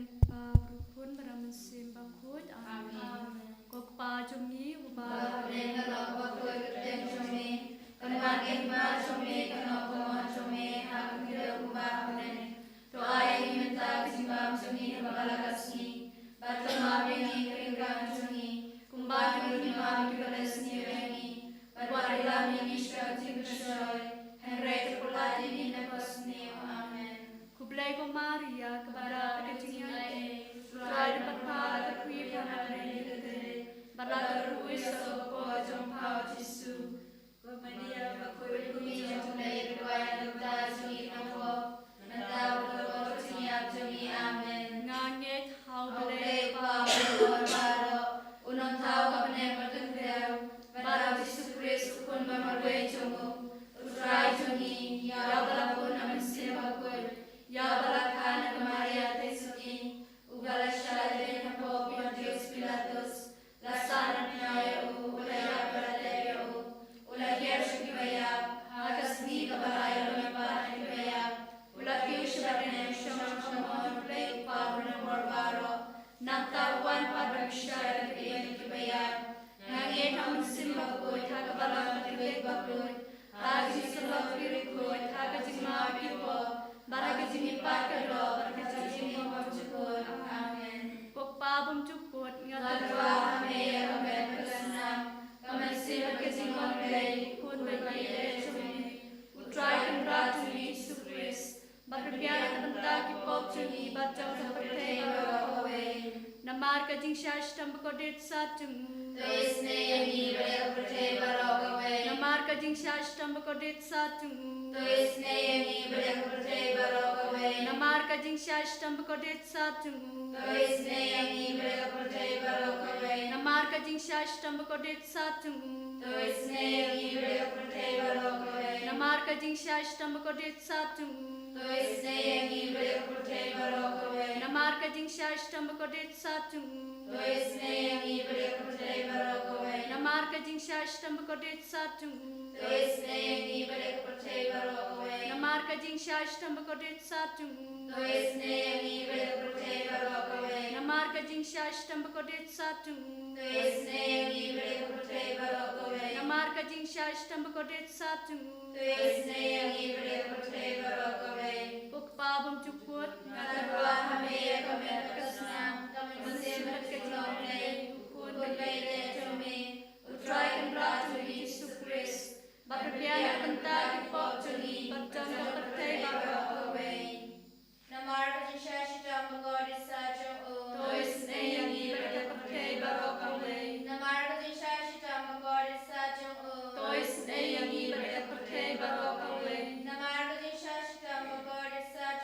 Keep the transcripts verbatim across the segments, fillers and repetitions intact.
Kpa, Khun bad Mynsiem Bakhuid. Amen. Ko Kpa jong ngi uba ha bneng, ka long bakhuid ka kyrteng jong me. Kan wan ka hima jong me, kan long ka mon jong me ha ka khyndew kumba ha bneng. To ai ïa ngi mynta ka jingbam jong ngi ha kaba la ka sngi. Bad to map ïa ngi ka ryngkang jong ngi, kumba ngi ruh ngi map ïa kiba la sniew ïa ngi. Bad wat ïalam ïa ngi sha ka jingpyrshoi, hynrei to pynlait ïa ngi na ka sniew. Amen. Khublei ko Maria, kaba dap ïa ka jingaiei, U Trai u don bad pha, la ka phi ha ki khynnah baroh, bad la ka ruh u Ïasuk u kpa jong pha U Jisu. Ko Maria bakhuid, kyrkhu ïa ngi kiba ïeit, ha ka por jong ka jingïap jong ngi. Amen. Nga ngeit ha U Blei Kpa, U Nongpynim baroh, U Nongthaw ka bneng bad ka khyndew, bad ha U Jisu Khrist U Khun ba marwei jong u, U Trai jong ngi, ïa uba la bun ha Mynsiem Bakhuid, ïa uba la kha na ka Maria Theisotti, uba la shah lehbeiñ hapoh u Pontius Pilatus, la sahnarphna ïa u, u la ïap bad la tep ïa u, u la hiar sha kiba ïap, ha ka sngi kaba lai u la mihpat na kiba ïap, u la kiew sha bneng, u shong ha ka mon U Blei U Kpa Uba Nongbor Baroh. Nangta u wan pat ban pynshai ïa la ka ïing jong kiba ïap. Nga ngeit ha U Mynsiem Bakhuid, ha ka balang bad ka leit bakhuid, ha ka jingsyllok ki riewkhuid, ha ka jingmap ki pop, bad ha ka jingmihpat ka doh, bad ha ka jingmih bymjukut. Amen. Ko Kpa bymjukut, nga tyrwa ha me ïa ka met bad ka snam, ka mynsiem bad ka jinglong Blei, Khun bad Mei jong me, U Trai Kynrad jong ngi Jisu Khrist, ba pynbiang na ka bynta ki pop jong ngi bad jong ka pyrthei baroh kawei. Namar ka jingshah shitom bakordit sat jong u. To isynei ïa ngi bad ïa ka pyrthei baroh kawei. Namar ka jingshah shitom bakordit sat jong u. To isynei ïa ngi bad ïa ka pyrthei baroh kawei. Namar ka jingshah shitom bakordit sat jong u. To isynei ïa ngi bad ïa ka pyrthei baroh kawei. Namar ka jingshah shitom bakordit sat jong u. To isynei ïa ngi bad ïa ka pyrthei baroh kawei. Namar ka jingshah shitom bakordit sat jong u. To isynei ïa ngi bad ïa ka pyrthei baroh kawei. Namar ka jingshah shitom bakordit sat jong u. To isynei ïa ngi bad ïa ka pyrthei baroh kawei. Namar ka jingshah shitom bakordit sat jong u. To isynei ïa ngi bad ïa ka pyrthei baroh kawei. Namar ka jingshah shitom bakordit sat jong u. To isynei ïa ngi bad ïa ka pyrthei baroh kawei. Namar ka jingshah shitom bakordit sat jong u. To isynei ïa ngi bad ïa ka pyrthei baroh kawei. Namar ka jingshah shitom bakordit sat jong u. To isynei ïa ngi bad ïa ka pyrthei baroh kawei. Ko Kpa bymjukut, nga tyrwa ha me ïa ka met bad ka snam, ka mynsiem bad ka jinglong Blei, U Khun bad Mei jong me, U Trai Kynrad jong ngi Jisu Khrist, ba pynbiang na ka bynta ki pop jong ngi bad jong ka pyrthei baroh kawei. Namar ka jingshah shitom bakordit sat jong u. To isynei ïa ngi bad ïa ka pyrthei baroh kawei. Namar ka jingshah shitom bakordit sat jong u. To isynei ïa ngi bad ïa ka pyrthei baroh kawei. Namar ka jingshah shitom bakordit sat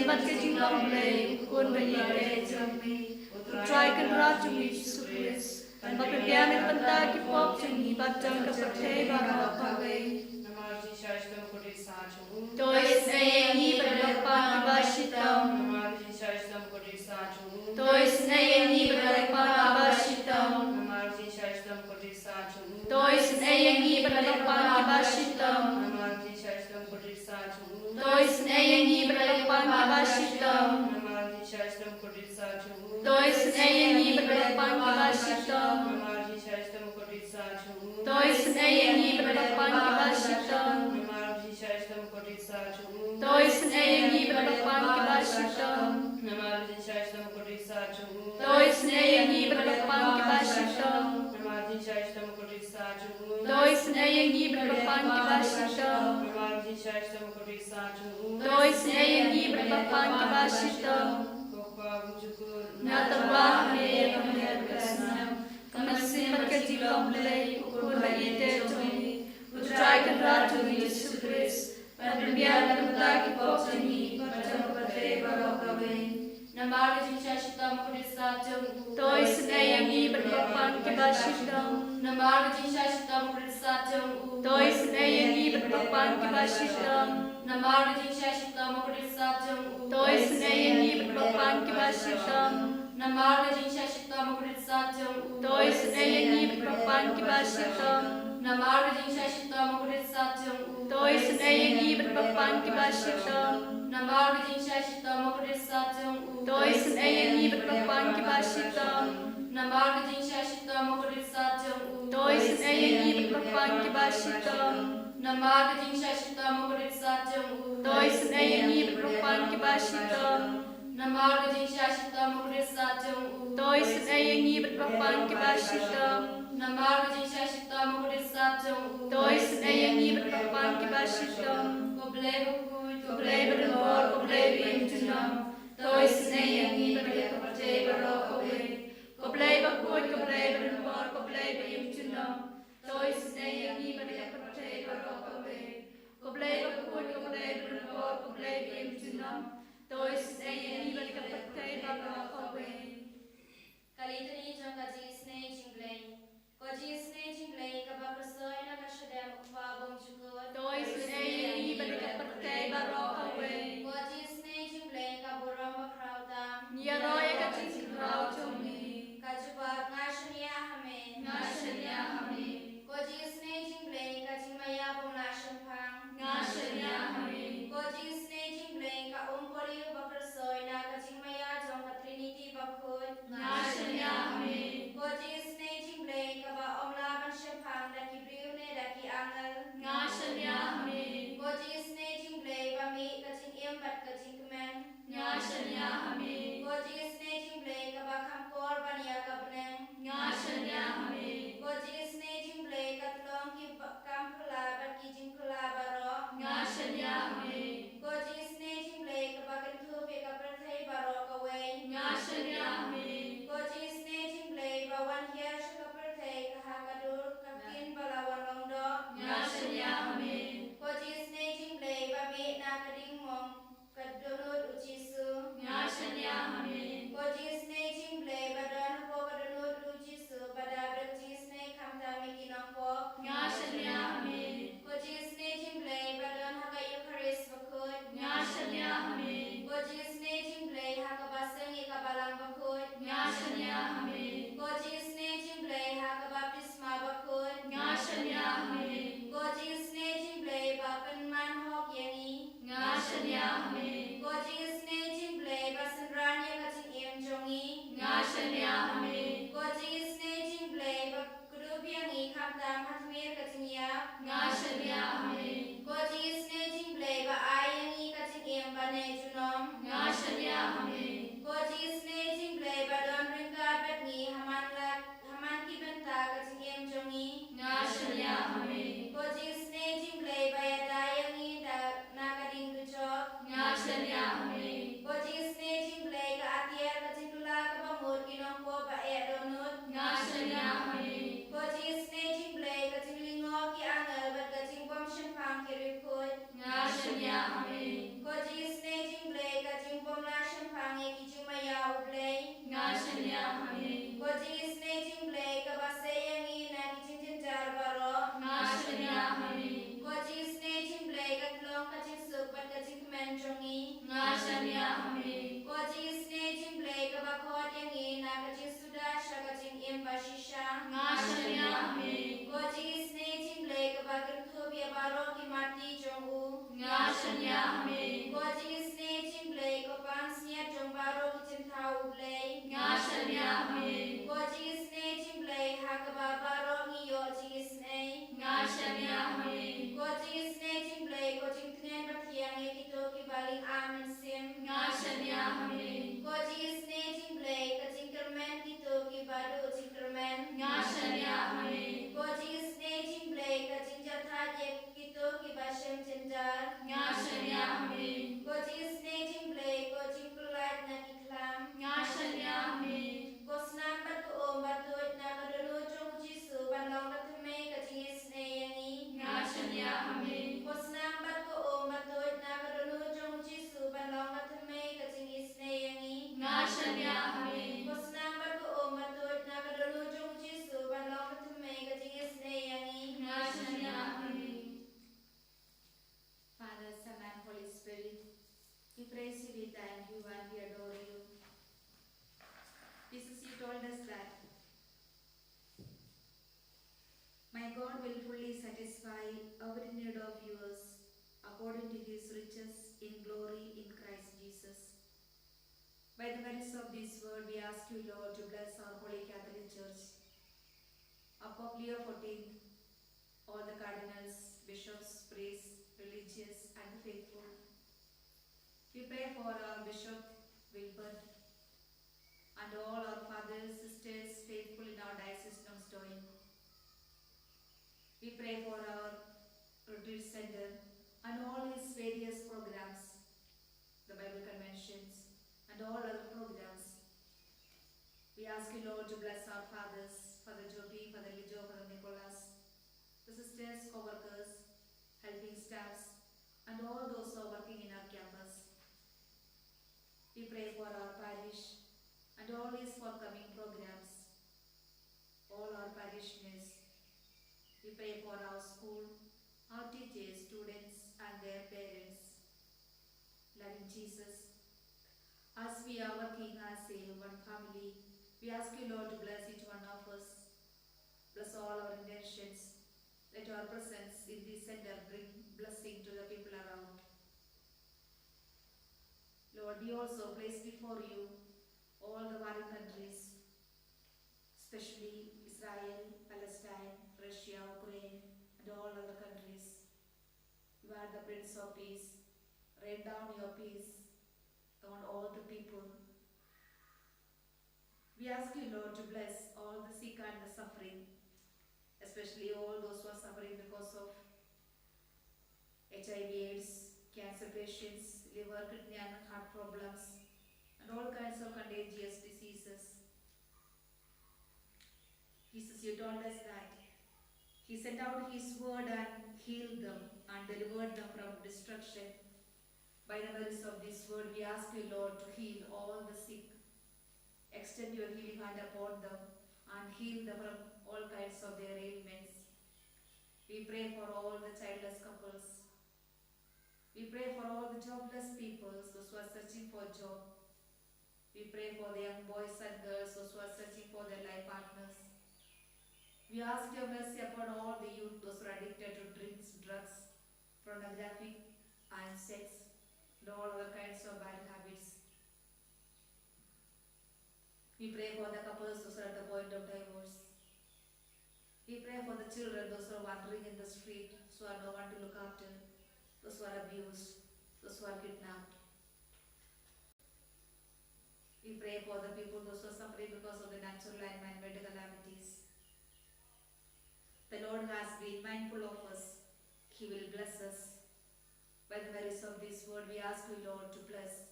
bad ka jinglong Blei, u Khun ba ïeit jong ngi, U Trai Kynrad jong ngi Jisu Khrist, ban pynbiang na ka bynta ki pop jong ngi bad jong ka pyrthei baroh kawei. Namar jingshai shitom kordit sah jong u. To isynei ïa ngi bad ki kyrpang kiba shitom. Namar jingshai shitom kordit sah jong u. To isynei ïa ngi bad ki kyrpang kiba shitom. Namar jingshai shitom kordit sah jong u. To isynei ïa ngi bad ki kyrpang kiba shitom. Namar jingshai shitom kordit sah jong u. To isynei ïa ngi bad ki kyrpang kiba shitom. Namar jingshai shitom kordit sah jong u. To isynei ïa ngi bad ki kyrpang kiba shitom. Namar jingshai shitom kordit sah jong u. To isynei ïa ngi bad ki kyrpang kiba shitom. Namar jingshai shitom kordit sah jong u. To isynei ïa ngi bad ki kyrpang kiba shitom. Namar jingshai shitom kordit sah jong u. To isynei ïa ngi bad ki kyrpang kiba shitom. Namar jingshai shitom kordit sah jong u. To isynei ïa ngi bad ki kyrpang kiba shitom. Namar jingshai shitom kordit sah jong u. To isynei ïa ngi bad ki kyrpang kiba shitom. Ko Kpa bymjukut, nga tyrwa ha me ïa ka mynsiem ka snam, ka mynsiem bad ka jinglong Blei, u Khun ba ïeit jong ngi, U Trai Kynrad jong ngi Jisu Khrist, ban pynbiang na ka bynta ki pop jong ngi bad jong ka pyrthei baroh kawei. Namar ka jingshai shitom kordit sah jong u. To isynei ïa ngi bad ki kyrpang kiba shitom. Namar ka jingshai shitom kordit sah jong u. To isynei ïa ngi bad ki kyrpang kiba shitom. Namar ka jingshai shitom kordit sah jong u. To isynei ïa ngi bad ki kyrpang kiba shitom. Namar ka jingshai shitom kordit sah jong u. To isynei ïa ngi bad ki kyrpang kiba shitom. Namar ka jingshai shitom kordit sah jong u. To isynei ïa ngi bad ki kyrpang kiba shitom. Namar ka jingshai shitom kordit sah jong u. To isynei ïa ngi bad ki kyrpang kiba shitom. Namar ka jingshai shitom kordit sah jong u. To isynei ïa ngi bad ki kyrpang kiba shitom. Namar ka jingshai shitom kordit sah jong u. To isynei ïa ngi bad ki kyrpang kiba shitom. Namar ka jingshai shitom kordit sah jong u. To isynei ïa ngi bad ki kyrpang kiba shitom. Namar ka jingshai shitom kordit sah jong u. To isynei ïa ngi bad ki kyrpang kiba shitom. Ko Blei bakhuid, ko Blei badonbor, ko Blei ba ïeit junom. To isynei ïa ngi bad ïa ka pyrthei baroh kawei. Ko Blei bakhuid, ko Blei badonbor, ko Blei ba ïeit junom. To isynei ïa ngi bad ïa ka pyrthei baroh kawei. Ko Blei bakhuid, ko Blei badonbor, ko Blei ba ïeit junom. To isynei ïa ngi bad ïa ka pyrthei baroh kawei. Ka litani jong ka jingisynei jong U Blei. Ko jingisynei jong U Blei kaba khuslai na ka shadem U Kpa bymjukut. To isynei ïa ngi bad ïa ka pyrthei baroh kawei. Ko jingisynei jong U Blei ka burom bakhraw tam. Ngi ïaroh ïa ka jingkhraw jong ngi. Ka jubab, nga shaniah ha me. Nga shaniah ha me. Ko jingisynei jong U Blei ka jingmaïa bym lah shemphang. Nga shaniah ha me. Ko jingisynei jong U Blei ka um We praise you, we thank you, and we adore you. Jesus, you told us that my God will fully satisfy every need of yours according to his riches in glory in Christ Jesus. By the merits of this word, we ask you, Lord, to bless our Holy Catholic Church, of Pope Leo fourteenth, all the cardinals, bishops, priests, religious, and the faithful. We pray for our Bishop Wilbert and all our fathers, sisters, faithful in our diocese Nongstoin. We pray for our retreat center and all its various programs, the Bible conventions, and all other programs. We ask you, Lord, to bless our fathers, Father Joby, Father Lijo, Father Nicholas, the sisters, co-workers, helping staffs, and all those who are working in our campus. We pray for our parish and all its forthcoming programs, all our parishioners. We pray for our school, our teachers, students, and their parents. Loving Jesus, as we are working as a one family, we ask you, Lord, to bless each one of us. Bless all our intentions. Let our presence in this center bring blessing to the people around. Lord, we also place before you all the warring countries, especially Israel, Palestine, Russia, Ukraine, and all other countries. You are the Prince of Peace. Rain down your peace on all the people. We ask you, Lord, to bless all the sick and the suffering, especially all those who are suffering because of H I V AIDS, cancer patients, liver, kidney, and heart problems, and all kinds of contagious diseases. Jesus, you told us that He sent out His word and healed them and delivered them from destruction. By the merits of this word, we ask you, Lord, to heal all the sick. Extend your healing hand upon them and heal them from all kinds of their ailments. We pray for all the childless couples. We pray for all the jobless people, those who are searching for job. We pray for the young boys and girls, those who are searching for their life partners. We ask your mercy upon all the youth, those who are addicted to drinks, drugs, pornography, and sex, and all other kinds of bad habits. We pray for the couples, those who are at the point of divorce. We pray for the children, those who are wandering in the street, those who have no one to look after, those who are abused, those who are kidnapped. We pray for the people, those who are suffering because of the natural and man-made calamities. The Lord has been mindful of us. He will bless us. By the merits of this word, we ask you, Lord, to bless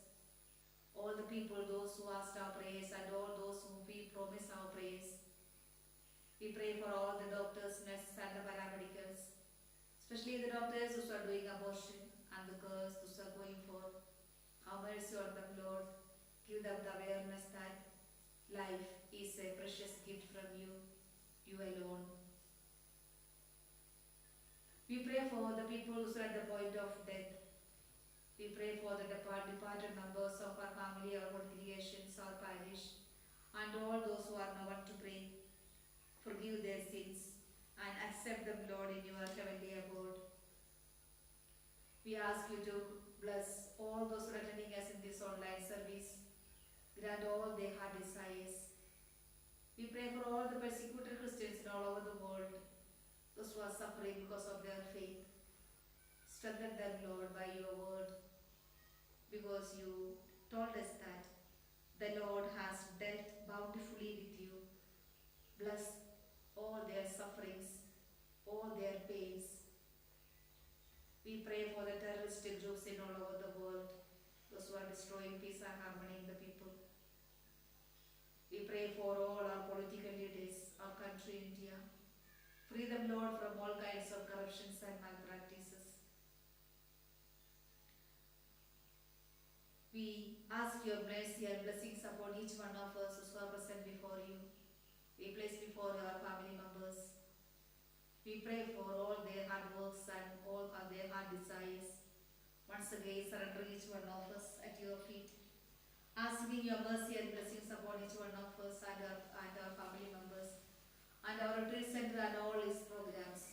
all the people, those who asked our prayers, and all those who we promise our prayers. We pray for all the doctors, nurses, and the paramedicals, especially the doctors who are doing abortion and the girls who are going for Have mercy on them, Lord. Give them the awareness that life is a precious gift from you, you alone. We pray for the people who are at the point of death. We pray for the depart, departed members of our family, our congregations, our parish, and all those who are no one to pray. Forgive their sins and accept them, Lord, in your heavenly abode. We ask you to bless all those who are attending us in this online service. Grant all their heart desires. We pray for all the persecuted Christians in all over the world, those who are suffering because of their faith. Strengthen them, Lord, by your word, because you told us that the Lord has dealt bountifully with you. Bless all their sufferings, all their pains. We pray for the terroristic groups in all over the world, those who are destroying peace and harmony in the people. We pray for all our political leaders, our country India. Free them, Lord, from all kinds of corruptions and malpractices. We ask your mercy and blessings upon each one of us who are present before you. We place before you our family members. We pray for all their hard works and all of their hard desires. Once again, surrendering each one of us at your feet, asking your mercy and blessings upon each one of us and our, and our family members, and our retreat center and all its programs.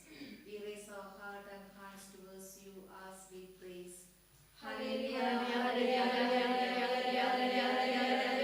We raise our heart and hands towards you as we praise. Hallelujah, hallelujah, hallelujah, hallelujah, hallelujah, hallelujah.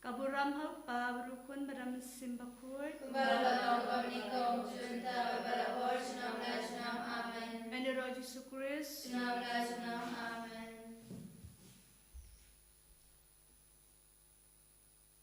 Ka burom ha u Kpa, bad u Khun, bad u Mynsiem Bakhuid. Kumba la long, kumba nyngkong, kumjuh mynta, bad ha ka por jong ngi, junom la junom. Amen. Ïa u Jisu Khrist. Junom la junom.